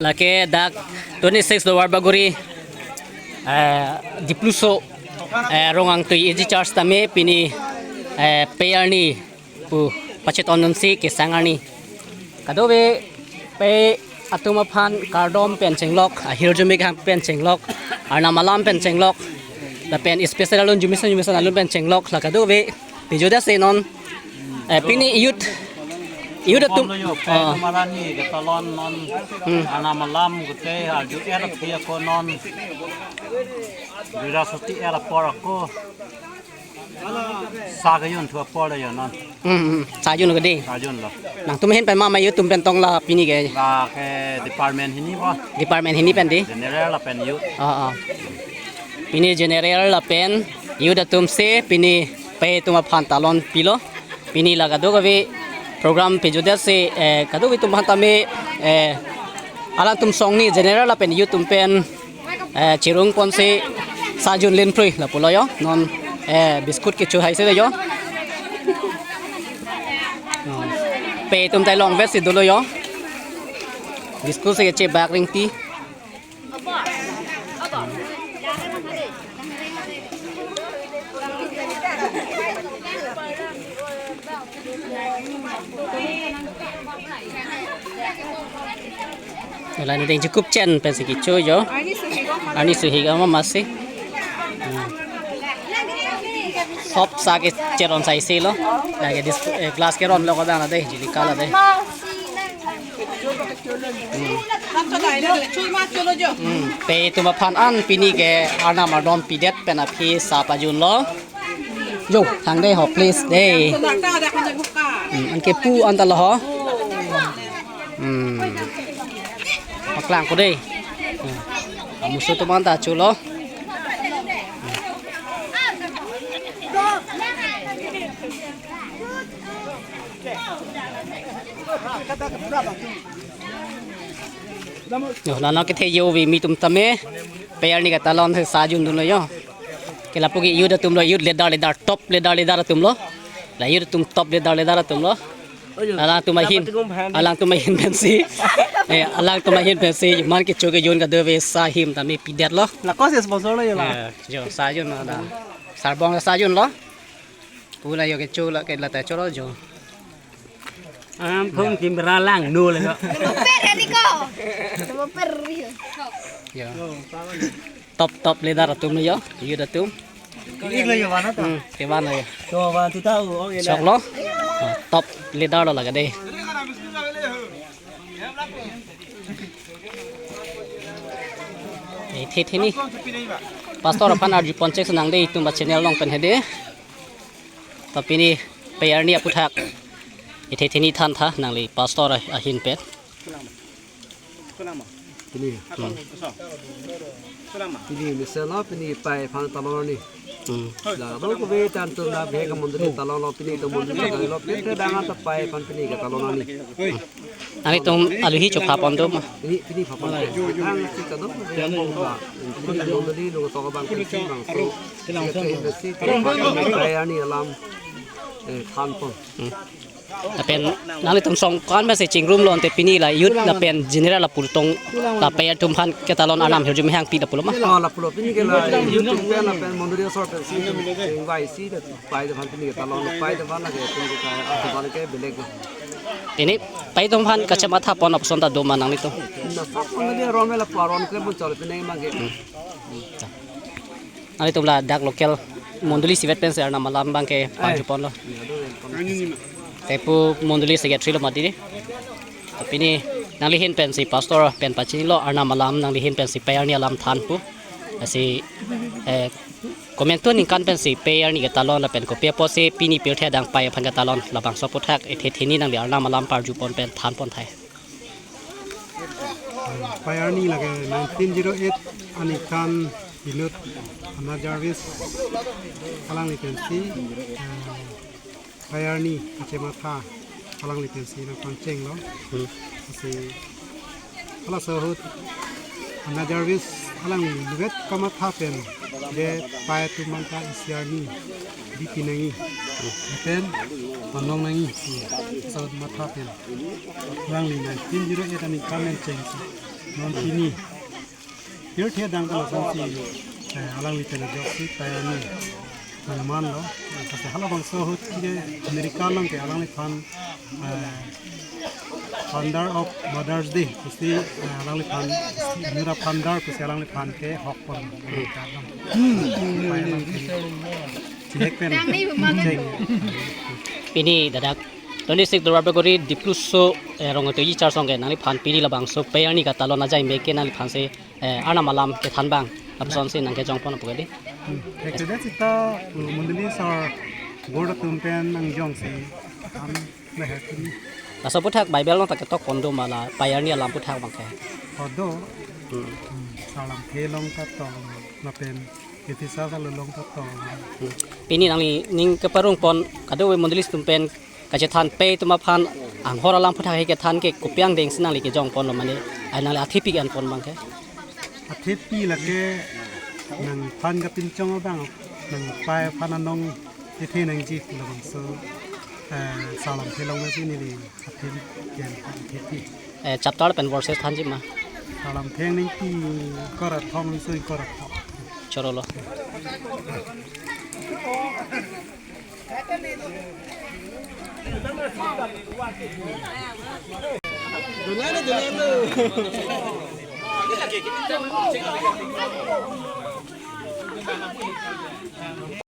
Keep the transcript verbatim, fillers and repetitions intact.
Lake dak twenty-six Duarbagori, eh, Dipluso, eh, Rongangtui A G Church tame pini, eh, pei arni pu pachetondunsi kesang arni. Kadokave pei atum aphan kardom pen chenglok, ahirjume kehang pen chenglok, arnam alam pen chenglok, lapen special alun jumison jumison alun pen chenglok, la kadokave pejodase non, eh, pini youth, youth atum. Lo yo, pei, ah, atum arni ketalon non, hmm, arnam alam gute arju er aphi ako non. Birasoti er apor ako. Sa kejun thu apor lo yo non. Hmm, hmm. Sa junlo kedi. Sa junlo. Nangtum ahin pen ma, ma youth atum pen tong la pini ke? Lake department hini bo. Department hini pen di? General lapen youth. Ah, ah. Pini general lapen youth atum si pini pei atum aphan talon pilo. Pini la kadokave program pejodase, eh, kadokave atum aphan tame, eh, alangtum song ni general lapen youth atum pen, eh, chirung ponsi sa junlen prui lapulo yo. Non, eh, biscuit kecho haise lo yo. Non. Pei atum ta longvek si dolo yo. Biscuit si kechebak ringti. Ladak deng cukup chen pensi kecho yo. Arni suhi ko ma masi. Hmm. Sop sa kecheron saisi lo. Lake dis-, eh, glass keron lo ko dang la dei, jilika la dei. Hmm. Hmm. Pei atum aphan an pini ke arnam ardom pidet pen aphi sa pajunlo. Jo, thang dei ho, please dei. Hmm, anke pu anta lo ho. Hmm. Paklang ko dei. Hmm. Amuso atum anta chulo. Yo, nana kethe yo vi mi atum tame. Pei arni ketalon si sa jundunlo yo. Ke lapu ke youth atum lo, youth leader leader, top leader leader atum lo. La youth atum top leader leader atum lo. Alangtum ahin, alangtum ahin pensi. Eh, alangtum ahin pensi man kecho kejun kadokave sa him tame pidet lo. La ko si sponsor lo yo la. Eh, jo, sa junlo da. Sarbong sa junlo. Pu la yo kecho la ke la ta choro jo. Am phone camera langno le yo. Per ni ko. Mo per yo. Yo. Top top leader atum yo, youth atum. Ko ik lo yo wana ta. Hmm, kevan lo yo. To wan tu ta u ong ele. Choklo. Ah, top leader lo lake dei. Eh, the the ni. Pastor aphan arju pon chek senang dei, itum ba channel along pen hedi. Tapi ni pei arni aputhak. Eh, the the ni than tha nangli pastor ahin pen. Pini. Hmm. Pini mesen lo, pini pei aphan talon arni. Hmm. La, lo ko ve tan tu na bhe ka mondoli talon lo, pini tu mondoli talon lo, pini tu dangan ta pei aphan pini ketalon arni. Hmm. Nangtum aluhi chopha pon do ma? Pini, pini pha pon. Ang si kado, ve mo ba. Pini mondoli lo to ka bang pini bang so. Pini pei arni alam, eh, than pon. Hmm. Lapen nanglitum song ko-an pensi chingrum lo ante pini la youth lapen general la pultong la pei atum aphan ketalon arnam hirjume hangpi lapulo ma? Oh, lapulo pini ke la youth atum pen lapen mondoli asor pensi chingvaisi de pei atum aphan pini ketalon pei atum aphan lake pini ke atum aphan ke belek lo. Ini pei atum aphan kachematha pon apuson ta do ma nanglitum? Na sa mondoli aron me lapu aron ke bon chol pini ma ke. Hmm. Nanglitum ladak local mondoli isivet pensi arnam alam abang ke parju ponlo. Tepu mondoli secretary lo mati dei. Tapi ni nangli ahin pensi pastor pen pachinilo arnam alam nangli ahin pensi pei arni alam than pu. Lasi, eh, komantu aningkan pensi pei arni ketalon lapen kopi apotsi pini pirthe adang pei aphan ketalon labangso aputhak eh the the ni nangli arnam alam parju pon pen than pon thai. Pei arni lake nineteen zero eight aningkan inut Anna Jarvis alangli pensi, eh, pei arni kachematha alangli pensi nangpangchenglo. Hmm. Lasi halaso ahut Anna Jarvis alangli luvet kamatha pen de pei atum abang ta isi arni bipi nangji. Lapen panong nangji. Laso matha pen. Alangli nineteen zero eight aningkan pen chengsi. Non pini. Pirthe adang ta lasonsi, eh, alangli pen ajoksi pei arni nangmanlo. Lasi halabangso ahut ke America along ke alangliphan, eh, Founder of Mother's Day pusi, eh, alangliphan, inut a-founder pusi alangliphan kehokpon. America along. Pei along ke. Chihek pen. Pini ladak twenty-six Duarbagori Dipluso, eh, Rongtoiji Church along ke nangliphan pini labangso pei arni katalon ajai mek ke nangliphan si, eh, arnam alam kethan abang. Lapusonsi nangkejongpon apo kali. Hmm. Ekede sita, uh, mondoli asor board atum pen nangjongsi than lahai pini. Laso aphuthak Bible along ta ketokpon do ma la pei arni alam aphuthak abang ke? Oh, do. Hmm. Hmm. Salamthe along ta toklo, lapen Ephesus along ta toklo. Hmm. Pini nangli ning keparongpon kadokave mondoli atum pen kachethan pei atum aphan anghor alam aphuthak kethan ke kopi angdengsi nangli kejongponlo mane, ai nangli athepi ke-enpon abang ke? Athepi lake nangphan kapinchong abang, nangpei aphan anong kethe nangji labangso, eh, salamthe along masi neli athepi ke-en athepi. Eh, chapter pen verses thanji ma? Salamthe aningpi ingkoi ra thom, ingso ingkoi ra thom. Chorolo.